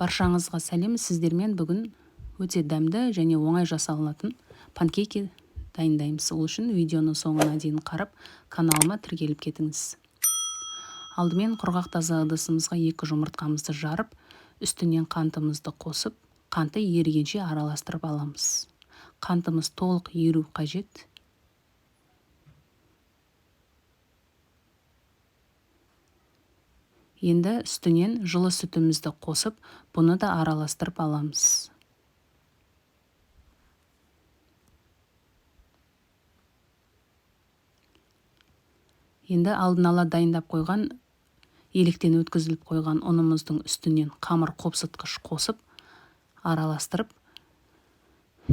Баршаңызға сәлем. Сіздермен бүгін өте дәмді және оңай жасалынатын панкейки дайындаймыз. Ол үшін видеоны соңына дейін қарап, каналыма тіркеліп кетіңіз. Алдымен құрғақ таза ыдысымызға 2 жұмыртқамызды жарып, үстінен қантымызды қосып, қанты ерігенше араластырып аламыз. Қантымыз толық еру қажет. Енді үстінен жылы сүтімізді қосып, бұны да араластырып аламыз. Енді алдын ала дайындап қойған, електен өткізіліп қойған ұнымыздың үстінен қамыр қопсытқыш қосып, араластырып,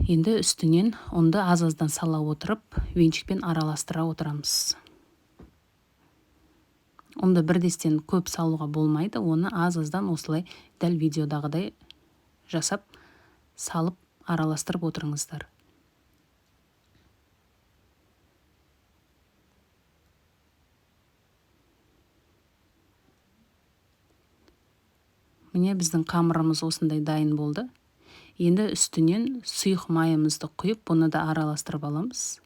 енді үстінен ұнды аз-аздан сала отырып, венчикпен араластыра отырамыз. Ұнды бірдестен көп салуға болмайды, оны аз-аздан осылай дәл видеодағыдай жасап, салып, араластырып отырыңыздар. Міне біздің қамырымыз осындай дайын болды. Енді үстінен сұйық майымызды құйып, бұны да араластырып аламыз.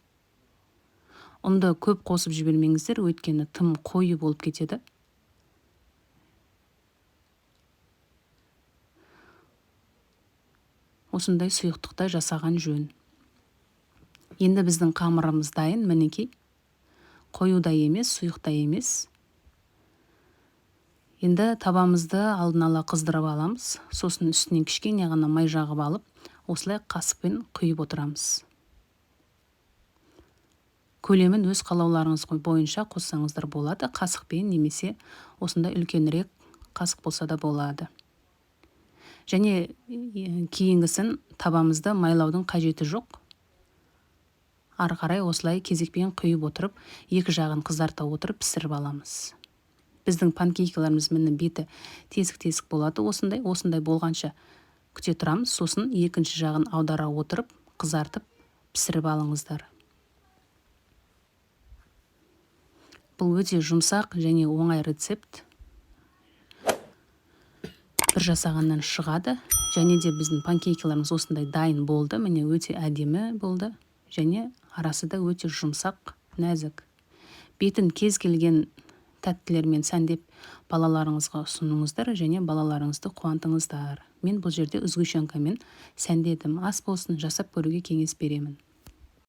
Ұнды көп қосып жібермеңіздер, өйткені тым қою болып кетеді. Осындай сұйықтықта жасаған жөн. Енді біздің қамырымыз дайын, мінекей. Қою да емес, сұйық та емес. Енді табамызды алдын ала қыздырып аламыз. Сосын үстінен кішкене ғана май жағып алып, осылай қасықпен құйып отырамыз. Көлемін өз қалауларыңыз бойынша қоссаңыздар болады, қасықпен немесе осындай үлкенірек қасық болса да болады. Және кейінгісін табамызды майлаудың қажеті жоқ. Ары қарай осылай кезекпен құйып отырып, екі жағын қызарта отырып пісіріп аламыз. Біздің панкейкаларымыз міне беті тесік-тесік болады, осындай болғанша күте тұрамыз, сосын екінші жағын аудара отырып, қызартып пісіріп алыңыздар. Бұл өте жұмсақ және оңай рецепт. Бір жасағаннан шығады. Және де біздің панкейкаларымыз осындай дайын болды. Міне өте әдемі болды. Және арасы да өте жұмсақ, нәзік. Бетін кез келген тәттілермен сәндеп балаларыңызға ұсыныңыздар және балаларыңызды қуантыңыздар. Мен бұл жерде сгущенкамен сәндедім. Ас болсын, жасап көруге кеңес беремін.